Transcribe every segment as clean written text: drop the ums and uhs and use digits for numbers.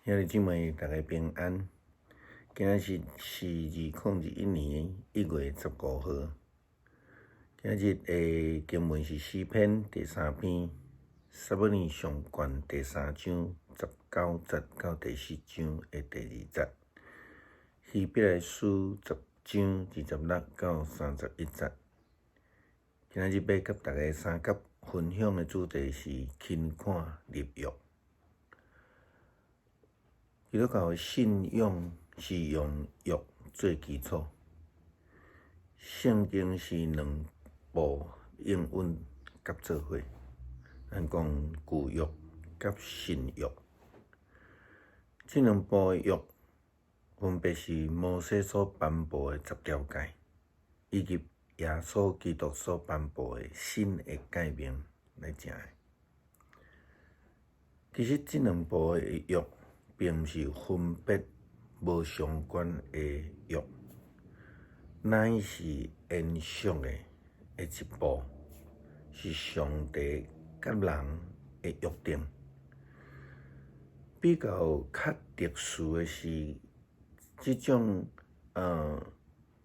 兄弟姊妹，大家平安。今仔日是2021年1月15號。今仔日的經文是詩篇第三篇，撒母耳上卷第三章19節到第四章的第二節，希伯來書十章26到31節。今仔日欲佮大家相佮分享的主題是輕看立約。基督教的信仰是用約做基礎，聖經是兩部應允佮做伙，咱講舊約佮新約。這兩部的約分別是摩西所頒布的十條誡，以及耶穌基督所頒布的新的誡命來成的。其實這兩部的約並毋是分別無相關的約，乃是延續的一部，是上帝佮人的約定。比較較特殊的是，這種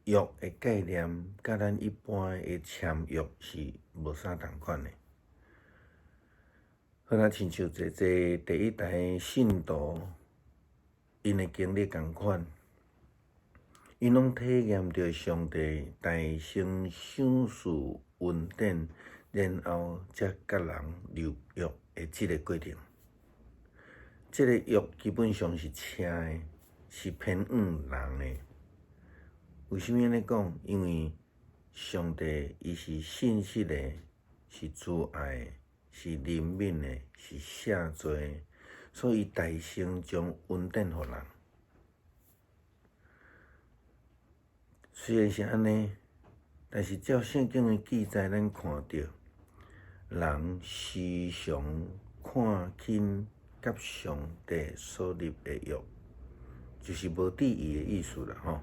約的概念，佮咱一般的簽約是無啥仝款的。好若親像濟濟第一代信徒，𪜶的經歷仝款，𪜶攏體驗著上帝代先賞賜恩典，然後才佮人立約的這个過程。這个約基本上是車的，是偏向人的。為啥物按呢講？因為上帝伊是信實的，是慈愛的，是憐憫的，是赦罪的，所以代先將恩典予人。雖然是按呢，但是照聖經的記載，咱看著人時常看輕佮上帝所立的約，就是無注意的意思啦吼。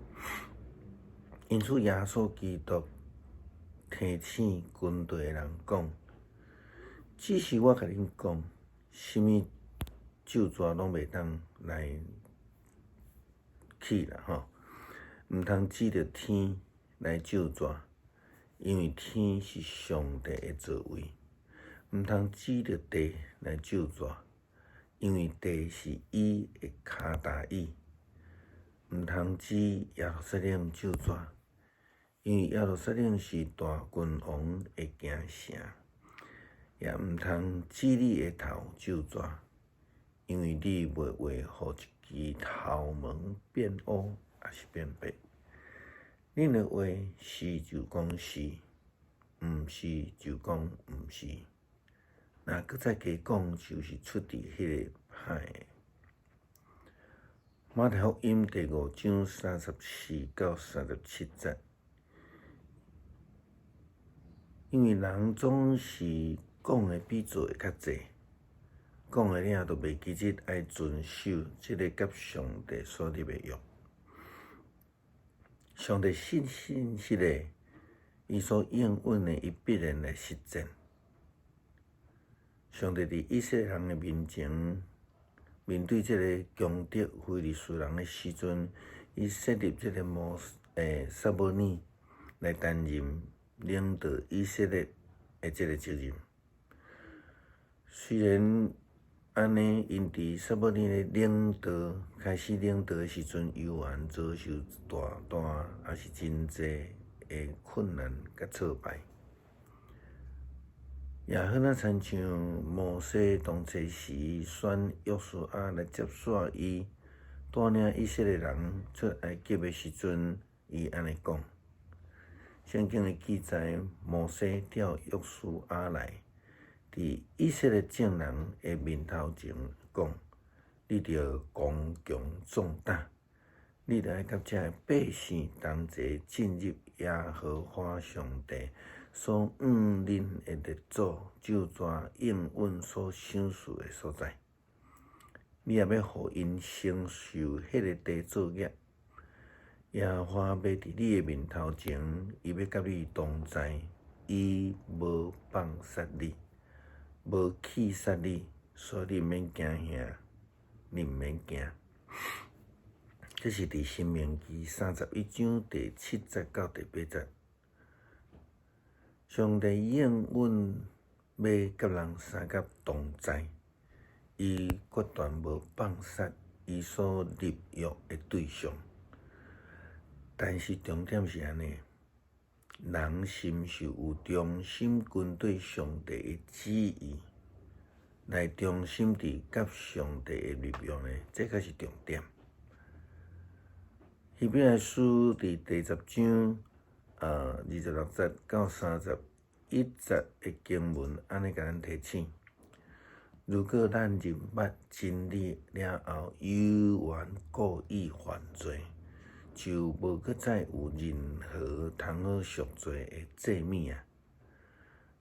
因此，耶穌基督提醒軍隊的人講。只是我共恁講，啥物咒詛攏袂當來去啦吼，毋通指著天來咒詛，因為天是上帝的座位；毋通指著地來咒詛，因為地是伊的跤踏椅；毋通指耶路撒冷咒詛，因為耶路撒冷是大君王的京城。也毋通指你的頭咒詛，因為你袂會予一支頭毛變烏，抑是變白。恁的話是就講是，毋是就講毋是。若閣再加講，就是出佇彼个歹的。馬太福音第五章34到37節，因為人總是講的比做的較濟，講的了就袂記得愛遵守這个佮上帝所立的約。上帝是信實的，伊所應允的，伊必然來實踐。上帝佇以色列人的面前，面對這个強敵非利士人的時陣，伊設立這个摩撒母耳來擔任領導以色列的這个責任。雖然按呢，𪜶佇撒母耳咧領導開始領導的時陣，猶原遭受大大抑是真濟的困難佮挫敗。也好若親像摩西當初時選約書亞來接續伊帶領以色列人出埃及的時陣，伊按呢講。聖經的記載，摩西召約書亞來，佇以色列眾人的面頭前講：你著剛強壯膽，你著愛佮遮个百姓同齊進入耶和華上帝所向恁的列祖咒詛應允所賞賜的所在。你也欲予𪜶承受彼个地做業。耶和華欲佇你的面頭前，伊欲佮你同在，伊無放殺你，無棄殺你，所以你毋免驚嚇，你毋免驚。這是佇申命記31章第7節到第8節。上帝應允欲佮人相佮同在，伊決斷無放殺伊所立約的對象。但是重點是按呢，人是毋是有忠心跟隨上帝的旨意，來忠心佇佮上帝的立約呢？這才是重點。希伯來書佇第10章26節到31節的經文，按呢共咱提醒：如果咱認捌真理了後，猶原故意犯罪，就無閣再有任何通好贖罪的祭物啊！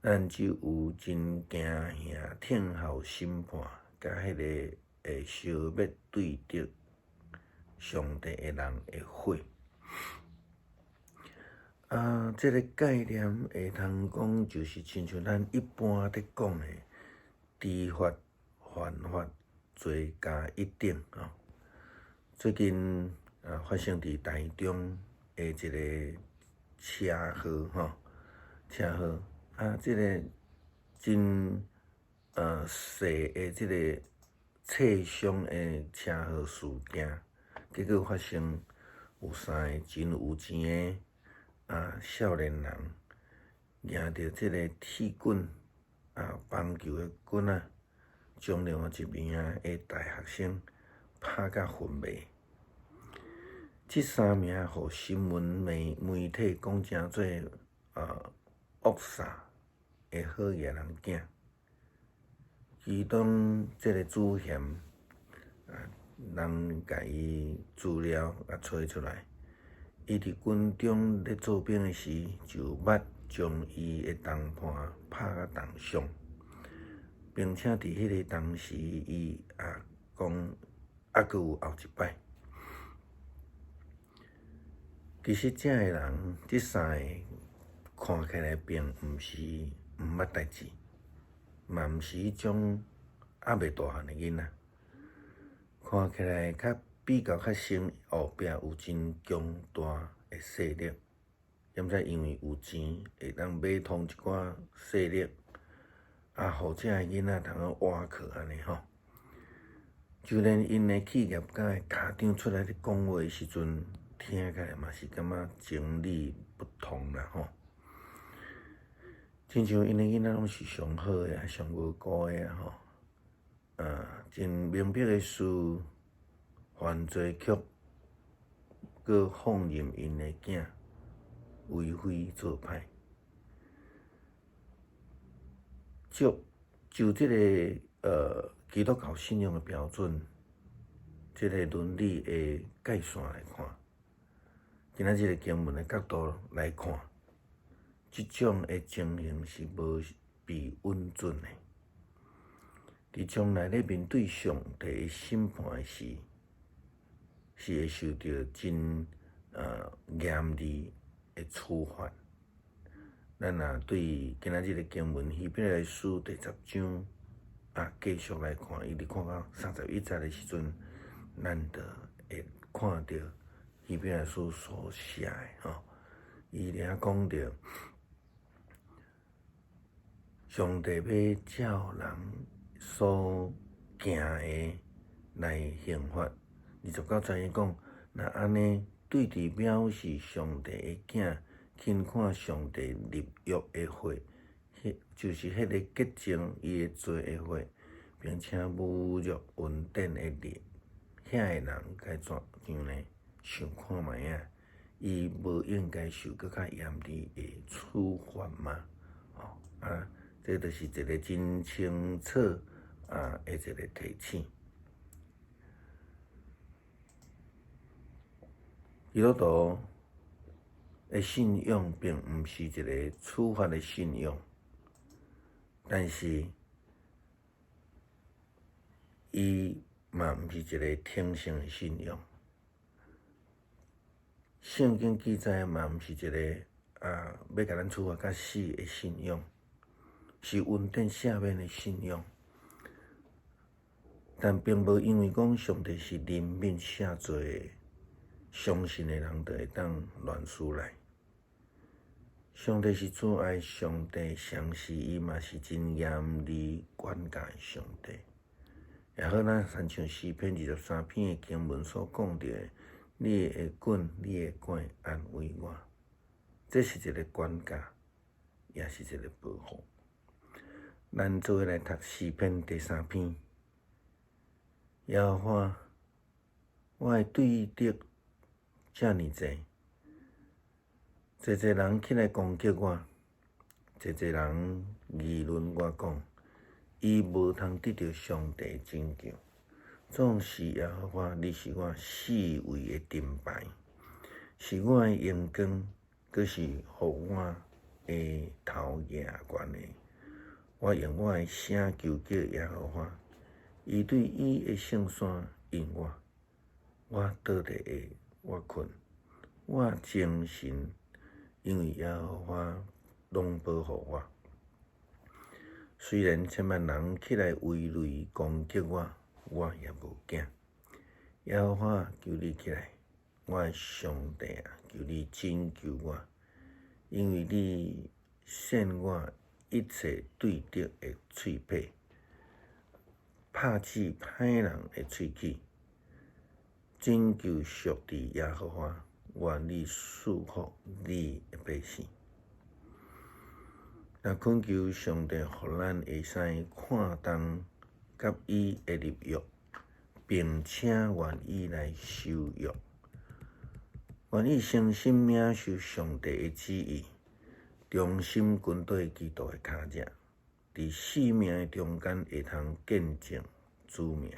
咱只有真驚嚇聽候審判，佮彼个會消滅對敵上帝的人的火。啊，這个概念會通講，就是親像咱一般咧講的，知法犯法，罪加一等吼。最近啊，發生佇台中的一个車禍吼，車禍啊，這个真細的這个擦傷的車禍事件，結果發生有三个真有錢的少年人，舉著這个鐵棍啊，棒球的棍仔，將另外一名的大學生拍甲昏迷。這三名予新聞媒體講成做惡煞的好額人囝，其中這个主嫌啊，人共伊資料啊揣出來，伊佇軍中咧做兵的時，就捌將伊的同伴拍甲重傷，並且佇彼个當時，伊也講猶閣有後一擺。其實，這个人，這三个看起來並毋是毋捌代誌，嘛毋是彼種猶未大漢的囡仔，看起來較比較較生後壁有真強大的勢力，諳在因為有錢會當買通一寡勢力，啊，予這个囡仔通好倚靠按呢吼。就連𪜶的企業家的家長出來咧講話的時陣，聽起來嘛是感覺情理不通啦吼。親像𪜶的囡仔攏是上好的啊，上無辜的啊吼。啊，真明白的事，犯罪卻閣放任𪜶的囝為非作歹。就這个基督教信仰的標準，這个倫理的界線來看，今仔日個經文的角度來看，這種的情形是無被允准的。佇將來咧面對上帝的審判時，是會受著真嚴厲的處罰。咱若對今仔日的經文希伯來書第10章啊，繼續來看，一直看到31節的時陣，咱就會看著希伯來書所寫的吼，伊咧講著上帝欲照人所行的來刑罰。29節伊講，若按呢對佇藐視上帝的囝，輕看上帝立約的血，彼就是彼个潔淨伊的罪的血，並且侮辱恩典的靈，遐个人該怎樣呢？想看覓仔，伊無應該受閣較嚴厲的處罰嗎？哦啊，這就是一个真清楚啊的一个提醒。基督徒的信仰並毋是一个處罰的信仰，但是伊嘛毋是一个聽信的信仰。聖經記載嘛毋是一个啊欲共咱處罰甲死的信仰，是恩典赦免的信仰。但並無因為講上帝是憐憫赦罪的，相信的人就會當亂輸來。上帝是慈愛上帝，同時伊嘛是真嚴厲管教的上帝。也好，咱親像詩篇23篇的經文所講著的，你的棍，你的拐安慰我，這是一个管教，也是一个保護。咱做伙來讀詩篇第三篇。耶和華，我的對敵遮爾濟，濟濟人起來攻擊我，濟濟人議論我講，伊無通得著上帝的拯救。總是耶和華，你是我四圍的盾牌，是我的榮光，閣是予我的頭舉懸的。我用我的聲求叫耶和華，伊對伊的聖山應我。我倒佇下，我睏，我精神，因為耶和華攏保護我。雖然千萬人起來圍壘攻擊我，我也無驚。耶和華，求你起來，我的上帝啊，求你拯救我，因為你扇我一切對敵的喙䫌，拍死歹人的喙齒，拯救屬佇耶和華，願你賜福你的百姓。若懇求上帝，予咱會使看重佮伊的立約，並且願意來守約，願意誠心領受上帝的旨意，忠心跟綴基督的跤跡，佇性命的中間會通見證主名。